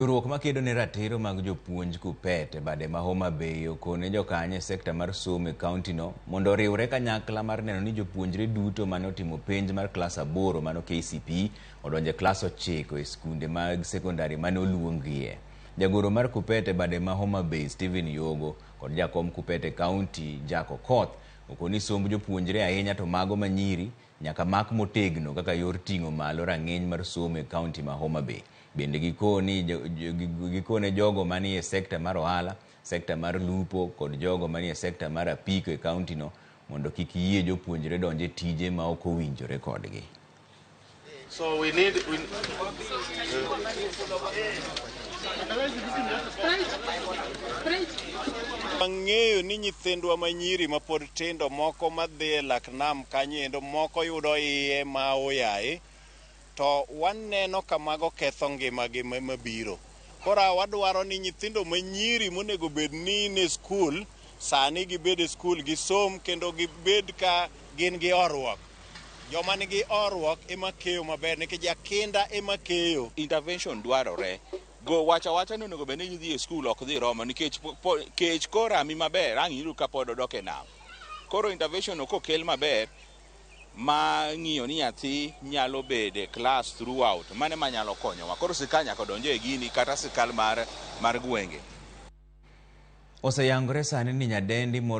Riwruok makedo ne ratiro mag jopuonj KUPPET e bade ma Homa Bay okone jokanyo e sekta mar somo e kaontino mondo oriwre kanyakla mar neno ni jopuonjre duto mane otimo penj mar klas aboro mano KCPE odonjo e klas ochiko e skunde mag sekondari mane oluonggie. Jagoro mar KUPPET e bade ma Homa Bay Stephen Yogo kod jakom KUPPET e kaonti Jack Okoth okoni somb jopuonjre ahinya to mago manyiri nyaka mak motegno kaka yor ting'o malo rang'iny mar somo e kaonti ma Homa Bay. Bende gikone jogo manie sekta mar ohala, sekta mar lupo kod jogo manie sekta mar apiko e kaontino mondo kik yie jopuonjre donj e tije ma ok owinjore kodgi. So we need we, Wang'eyo ni nyithindwa manyiri mapod tindo moko madhi e lak nam kanyo endo moko yudo iye ma oyaye to waneno ka mago ketho ngimagi mabiro. Koro wadwaro ni nyithindo manyiri monego bed ni ni skul sani gibed e skul gisom kendo gibed ka gin gi horuok. Joma nigi horuok ema keyo maber nikech jakinda ema keyo. Intervention dwarore. Go wacha wacha ni onego bed ni gidhi e skul ok dhi romo nikech kech korami maber ang' iyud ka pod odok e nam. Koro intervention no kokel maber ma ng'iyo ni nyathi nyalo bedo e class throughout mano ema nyalo konyowa. Koro sirkal nyaka donj e gini kata sirkal mar gwenge. Oseyangore sani ni nyadendi moro